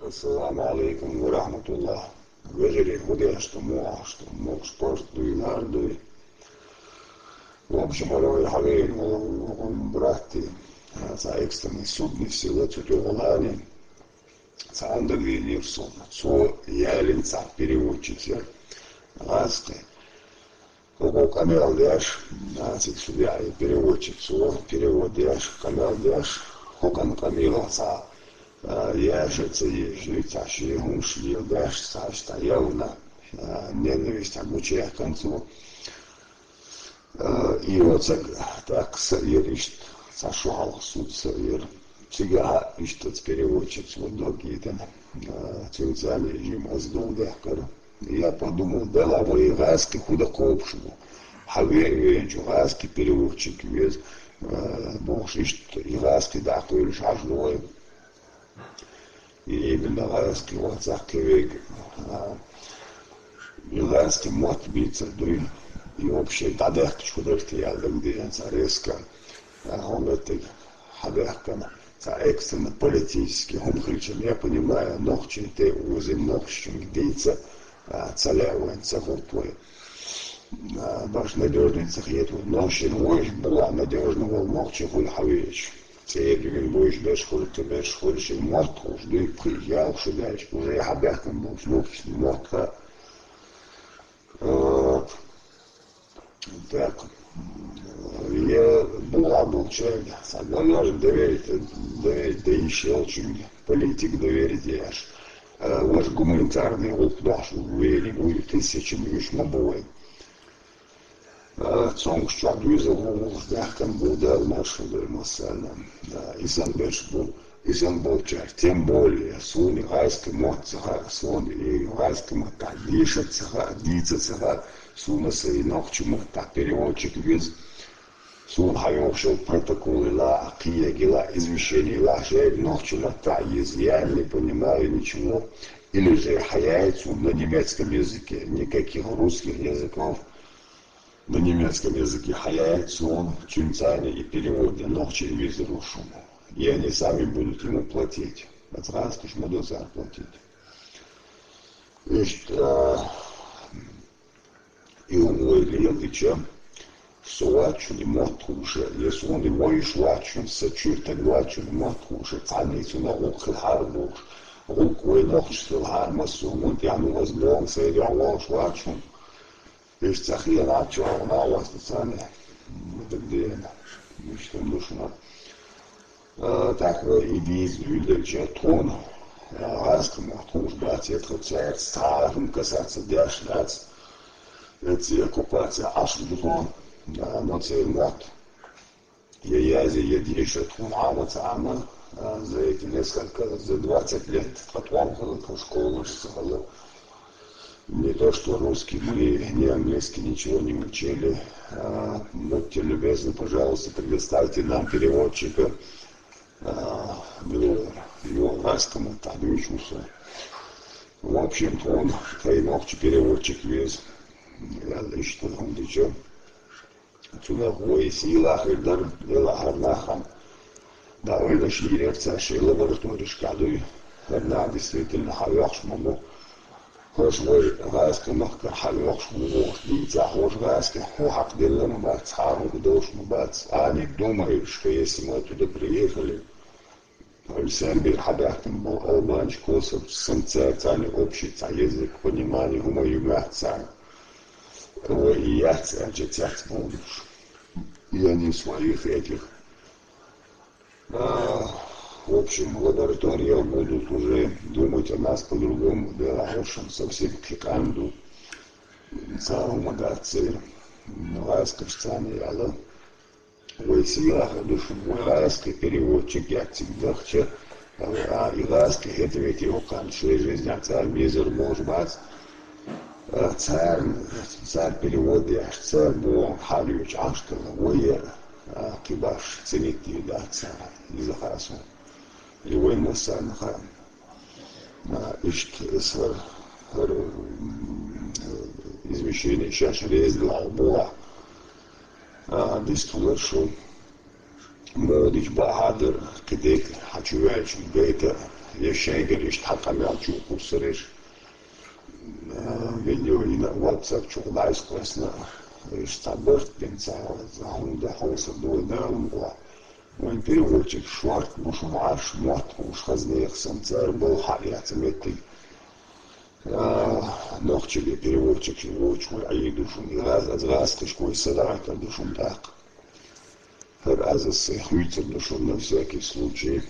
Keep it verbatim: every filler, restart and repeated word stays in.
Ассаламу Ӏалайкум ва рахьматуллахӀ. Вежарий, хӀу деш ду, муха ду, могуш-погуш дуй, лар дуй? В общем, вай хьавеана волу братти, цхьа экстренный судный сила цу тӀехула, цхьа андагӀенера со. Цо ялийна цхьа переводчик яра гӀазкхи. ХӀокхо къамел деш, нацик судья и переводчик, цо перевод деш, къамел деш, хӀокхуьнан къамелах цхьа, а, яша ца езаш, цхьа шен хӀумаш леладеш, цхьа иштта явна, а, ненависть гучуяьккхина цо. А, и оцаг тӀаккха са а яра иштта, цхьа шо хьалха суд са а яра. Цигахь а иштта оцу переводчица ван дог йитина, а, цуьнца а лежим аса догӀу даьккхира. Я подумал, Дала вай гӀазкхи хӀу дан кхобуш бу? Хьан веа веанчу гӀазкхи переводчик веза, а, бохуш, иштта и гӀазкхи дӀакхуьйлуш Ӏаш ду вай. И именно гӀазкхи вац кхин вега. А, и гӀазкхи мотт бийцар дуй. И вообще дӀадаьккхича хӀу дара те аьлла дагадеана цхьа резко. А, хӀун меттиг хьабаьхкина. Цхьа экстренно политически хӀума хилча, я понимаю, нохчийн тӀе а озийна, нохчашка дийца, а, ца лаьа вайн, ца хӀутту вай. А, баш надёжный ца хета вай. Но шен вайша бу а надёжный волу нохчи хуьлу хьан везаш. ЦӀера дуьйна вайша берш хуьлу, кхин берш хуьлу, шен мотт хууш дуй, пхи ялх шу даьлча, уже хьабаьхкина болчу нохчашна мотт хаьа. А, так, я бу а болчаьрга, цхьа надёжный доверить, доверить дан йиш йолчуьнга, политик доверить еш. А, важа гуманитарный гӀуллакх дохьуш ву веаниг, вуй тысячами уьш ма бу вайн. А, цомгуш чохь доьзал гӀо волуш даьхкина бу, Дала маршалла дойла массарна. А, и санна берш бу, и санна болчаьрга, тем более, суна и гӀазкхи мотт ца хаьа, суна и гӀазкхи маттахь деша ца хаьа, дийца ца хаьа, суна сайн нохчи маттахь переводчик веза. Суна хьайогӀуш йолу протоколий лаахь, кхиегий лаахь, извещений лаахь, шайга нохчи маттахь еза, я не понимаю ничего, или же хьаяьй цо на немецком языке, никаких русских языков. На немецком языке хьаяьй цо, цуьнца и перевод дан нохчийн везаро шуна. И они сами будут ему платить. Ацкъасташ ма ду цара платить. Иштта, и хӀума вай леладича, со вац шуна и мотт хууш, я суна и вайша вац шуна, сан чуьра стаг вац шуна и мотт хууш, цхьанний цунах гӀуллакх хилахьара бохуш, гӀуллакх вай нохчашца хилахьара массо а хӀуманна тӀехь, ну, возможно, сайна дуьхьа волуш вац шуна. Иштта ца хиъна, чӀогӀа накъостаца царна дагадеана. Иштта хӀума ду шуна. А, тӀаккха вай и дийца дуьйладелча, тхуна, а, гӀазкхи мотт хууш бац, я тхан цаьрца цхьа а хӀума касаться деш дац. Эцци оккупаци Ӏаш ду тхуна, а, но церан мотт я язъе, я деша тхуна Ӏама ца Ӏама, а, за эти несколько, за двадцать лет тхан тхьовхалла тхан школаш ца хилла. Не то что русский, мы ни английский ничего не учили. А, будьте любезны, пожалуйста, предоставьте нам переводчика. А, милла вара, йо, гӀазкхи маттахь дуьйцуш ву со. В общем, тхуна тхайн нохчи переводчик веза. Аьлла, иштта хӀума дича. Цунах вай сийлахь хир дара, делахь хӀара нах хьан. Да, вайна шийрера цара шайн лабораторишкахь дуй, хӀара нах действительно хьан вехаш ма бу. ХӀорш вай гӀазкхи махкара хьан вехаш ву бохуш дийцахь, хӀорш гӀазкхи хӀу хьакхаделла ма бац, хьан хӀума долуш ма бац. Они думают, что если мы туда приехали, Ой, Сербера хьабаьхкина болу албанаш, косовцаш, санна цара царна общий цхьа язык, понимание, хӀума юьгахь царна. Вай и яц аьлча, цец бовлуш. И они своих этих. А, в общем, лаборатория будут уже думать о нас по-другому. Да, в общем, совсем кхикъан ду. Цара хӀума дац церан. Ну, гӀазкхаш царна яла. Вай сийлахь ду шуна, вай гӀазкхи переводчик яцциг дахча, а, и гӀазкхи хӀета вети оккхарна шайн жизнь цара безар болуш бац. А, царна, цара перевод деш, цара бохам хьалуьйчу Ӏаштала, вай, а, кхин баш цинитте дац цара, иза хаьа суна. И вай массарна хаьа. А, иштта аса хӀара, хӀара, м, извещение шаьш реза лахь бу. А, дистхулар шу. Модич бахьа дара, кхидерг хьан чу ваьлча гайта, Е шайгара иштта хьакъамел чу кхуссараш. Видео йина WhatsApp чу дӀаискъоссана. Иштта цхьа барт бен ца, ца хӀунда хьовса дой да, умгӀо. Вайн переводчик шорт бу шуна Ӏаш, мотт хӀуш хазне яхсан цар, бал хьа яца меттиг. Нохчиге переводчик вочу вай Ӏийр ду шуна. Аз, аз гӀаскхиш кой садаӀатар ду шуна тӀаккха. ХӀара аз ас сай хуьйцар ду шуна на всякий случай.